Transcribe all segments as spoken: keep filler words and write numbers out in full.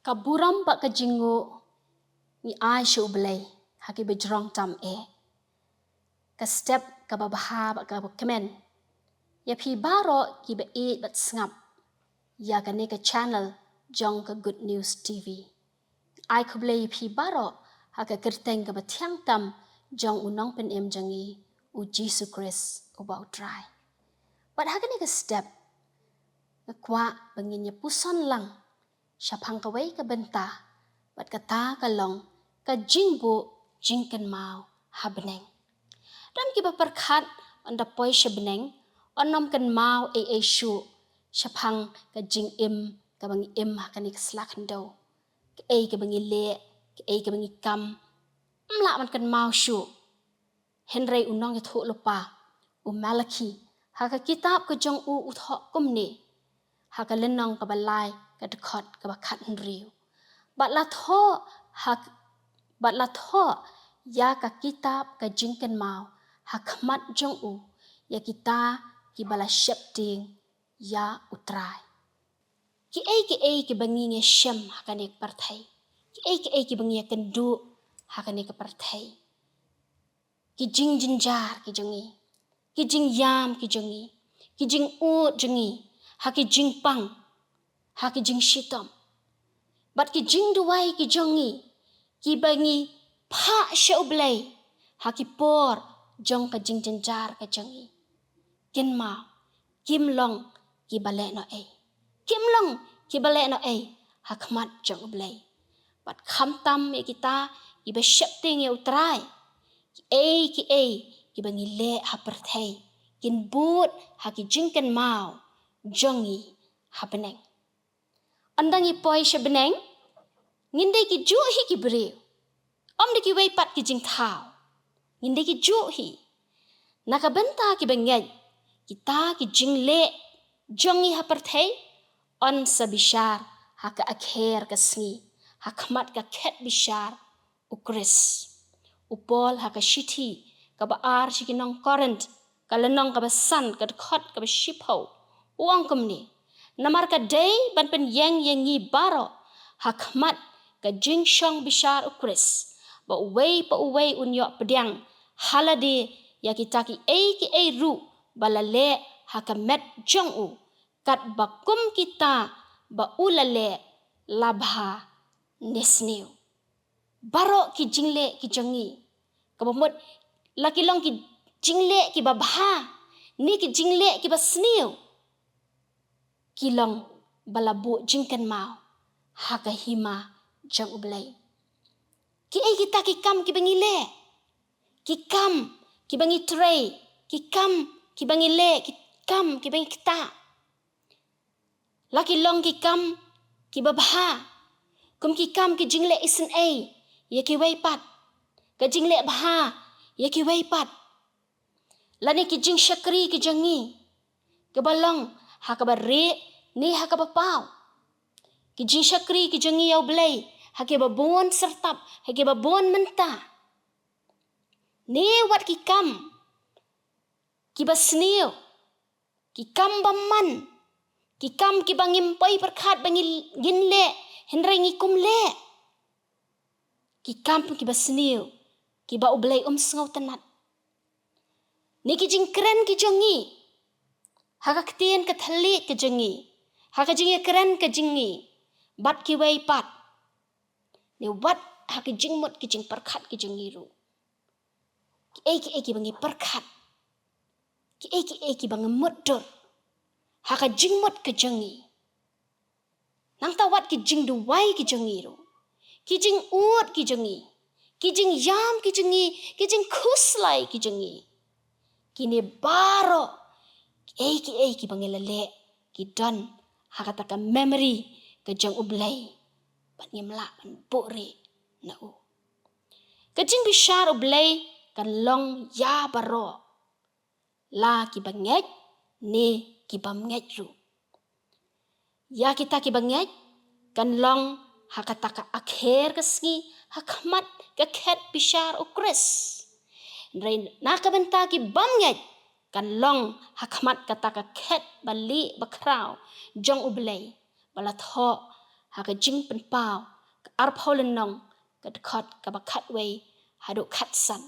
Ka burom bad ka jingnguh ngi ai sha U Blei ha ki bajrong tam eh. Ka step kaba bha bad kaba kmen ïa phi baroh kiba ïeit bad sngap ïa kane ka channel jong ka Good News T V. Ai khublei ïa phi baroh ha ka kyrteng kaba thiang tam jong U Nongpynim jong ngi, U Jisu Khrist uba U Trai. Bad ha kane ka step nga kwah ba ngin ïa puson lang shaphang kawei ka bynta, bad kata ka long ka jingbuh jingkynmaw ha bneng. Don kiba pyrkhat ynda poi sha bneng, yn ym kynmaw ei ei shuh shaphang ka jingim kaba ngi im ha kane ka sla khyndew. Kaei kaba ngi leh, kaei kaba ngi kam, ym lah ban kynmaw shuh. Hynrei u nongïathuhlypa u Malakhi, ha ka kitab ka jong u u thoh kumne, ha ka lynnong kaba lai ka dkhot kaba khathynriew. Bad la thoh ha, bad la thoh ïa ka kitab ka jingkynmaw ha khmat jong u ïa kita kiba la sheptieng ïa U Trai. Kiei kiei kiba ngi ïa shem ha kane ka pyrthei, kiei kiei kiba ngi ïa kynduh ha kane ka pyrthei, ki jingjynjar ki jong ngi, ki jingïam ki jong ngi, ki jingud jong ngi, ha ki jingpang, ha ki jingshitom, bad ki jingduwai ki jong ngi kiba ngi phah sha U Blei ha ki por jong ka jingjynjar ka jong ngi, kynmaw, kim long kiba lehnohei. Kim long kiba lehnohei ha khmat jong U Blei. Bad khamtam ïa kita kiba sheptieng ïa U Trai, kiei kiei kiba ngi leh ha pyrthei kin bud ha ki jingkynmaw jong ngi ha bneng. Ynda ngi poi sha bneng, ngin dei kijuh hi ki briew, ym dei kiwei pat ki jingthaw. Ngin dei kijuh hi. Na ka bynta kiba ngeit, kita ki jingleh jong ngi ha pyrthei yn sa bishar ha ka akher ka sngi, ha khmat ka khet bishar U Khrist. U Paul ha ka shithi kaba ar sha ki nong Korinth, ka lynnong kaba san, ka dkhot kaba shiphew, u ong kumne: Namar ka dei ban pynïeng ïa ngi baroh ha khmat ka jingshong bishar U Khrist, ba uwei pa uwei un ïoh pdiang ha lade ïa kita kiei kiei ruh ba la leh ha ka met jong u, katba kum kita ba u la leh, la bha ne sniew. Baroh ki jingleh ki jong ngi, kaba mut la ki long ki jingleh kiba bha ne ki jingleh kiba sniew, ki long ba la buh jingkynmaw ha ka hima jong U Blei. Kiei kita ki kam kiba ngi leh, ki kam kiba ngi trei, ki kam kiba ngi leh, ki kam kiba ngi ktah? La ki long ki kam kiba bha, kum ki kam ki jingleh isynei ïa kiwei pat, ka jingleh bha ïa kiwei pat? Lane ki jingshakri ki jong ngi, kiba long ha kaba rieh ne ha kaba paw? Ki jingshakri ki jong ngi ïa U Blei ha kiba bun syrtap, ha kiba bun mynta, ne wat ki kam kiba sniew, ki kam bymman, ki kam kiba ngim poi pyrkhat ba ngi, ngin leh, hynrei ngi kum leh, ki kam kiba sniew kiba U Blei um sngewtynnad? Ne ki jingkren ki jong ngi ha ka ktien ka thylliej ka jong ngi, ha ka jingïakren ka jong ngi bad kiwei pat, ne wat ha ki jingmut ki jingpyrkhat ki jong ngi ruh? Kiei kiei kiba ngi pyrkhat, kiei kiei kiba ngi mutdur ha ka jingmut ka jong ngi, nangta wat ki jingduwai ki jong ngi ruh, ki jingud ki jong ngi, ki jingïam ki jong ngi, ki jingkhuslai ki jong ngi, kine baroh, kiei kiei kiba ngi la leh, ki don ha kata ka memory ka jong U Blei, bad ngim lah ban buhrieh na u. Ka jingbishar U Blei kan long ïa baroh, la kiba ngeit ne kibym ngeit ruh. Ïa kita kiba ngeit kan long ha kata ka akher ka sngi ha khmat ka khet bishar U Khrist. Hynrei na ka bynta kibym ngeit, kan long ha khmat kata ka khet balieh bakhraw jong U Blei, ba la thoh Ha ka Jingpynpaw, ka arphew lynnong, ka dkhot kaba khatwei haduh khatsan,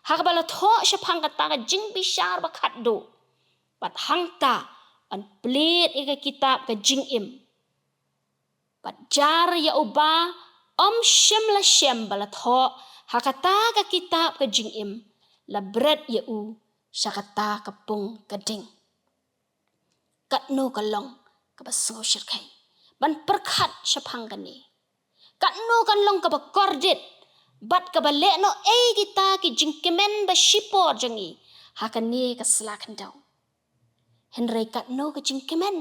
ha kaba la thoh shaphang kata ka jingbishar ba khatduh. Bad hangta yn plied ïa ka kitab ka jingim. Bad jar ïa uba ym shym la shem ba la thoh ha kata ka kitab ka jingim, la bret ïa u sha kata ka pung ka ding. Katno ka long kaba sngewshyrkhei ban pyrkhat shaphang kane. Katno kan long kaba kordit bad kaba lehnohei kita ki jingkmen ba shipor jong ngi ha kane ka sla khyndew. Hynrei katno ka jingkmen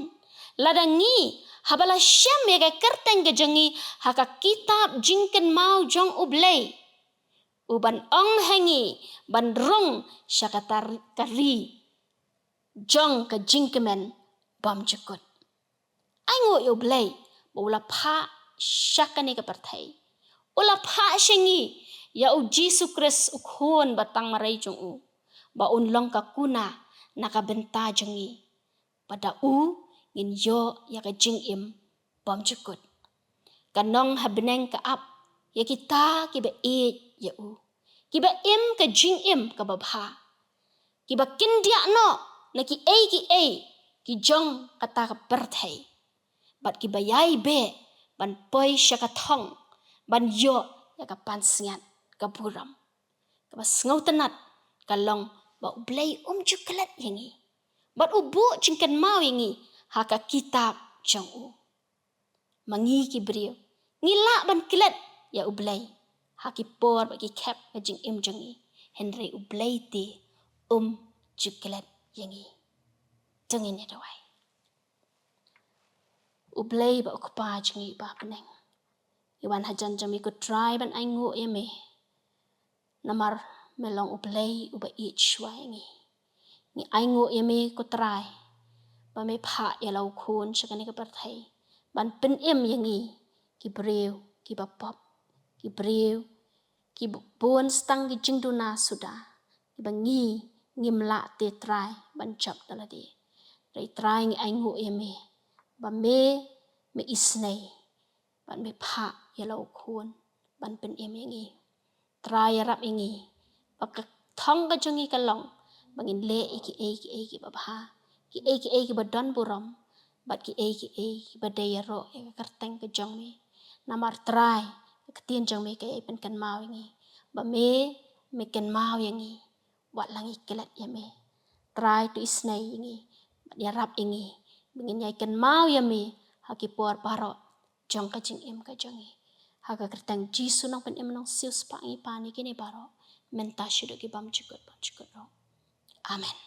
lada ngi, haba la shem ïa ka kyrteng ka jong ngi ha ka kitab jingkynmaw jong U Blei, u ban ong ha ngi ban rung sha kata ri, ka ri jong ka jingkmen bymjukut. Ainguh ïa U Blei ba u la phah sha kane ka pyrthei. U la phah sha ngi ïa U Jisu Khrist, U Khun batangmarei jong u, ba un long ka kuna na ka bynta jong ngi, ba da u ngin ïoh ïa ka jingim bymjukut. Ka nong ha bneng ka ap ïa kita kiba ïeit ïa u, kiba im ka jingim kaba bha, kiba kyndiah noh na kiei kiei ki jong kata ka pyrthei, bad kiba ïai beh ban poi sha ka thong ban ïoh ïa ka pansngiat ka burom. Kaba sngewtynnat ka long ba U Blei um ju klet ïa ngi, bad u buh jingkynmaw ïa ngi ha ka kitab jong u. Ma ngi ki briew, ngi lah ban klet ïa U Blei ha ki por bad ki khep ka jingim jong ngi, hynrei U Blei te um ju klet ïa ngi. To ngin ïa duwai. U Blei bad U Kpa jong ngi ba ha bneng, ngi wan hajan jong me ko Trai ban ainguh ïa me. Namar me long U Blei uba ïeit shuwa ïa ngi. Ngi ainguh ïa me ko Trai ba me phah ïa la u Khun sha kane ka pyrthei ban pynim ïa ngi ki briew kiba pop, ki briew ki bun stang ki jingduna suda, kiba ngi ngim lah te Trai ban jop da lade. Hynrei Trai ngi ainguh ïa me ba me, me isnei bad me phah ïa la u Khun ban pynim ïa ngi. Trai ïarap ïa ngi ba ka thong ka jong ngi ka long ba ngin leh ïa kiei kiei kiba bha, kiei kiei kiba don burom, bad kiei kiei kiba dei ïaroh ïa ka kyrteng ka jong me. Namar Trai, ka ktien jong me ka ïai pynkynmaw ïa ngi ba me, me kynmaw ïa ngi wat la ngi klet ïa me. Trai to isnei ïa ngi bad ïarap ïa ngi ba ngin ïai kynmaw ïa me ha ki por baroh jong ka jingim ka jong ngi. Ha ka kyrteng Jisu Nongpynim Nongsiew spah ngi pan ïa kine baroh, mynta shaduh ki bymjukut bymjukut ruh. Amen.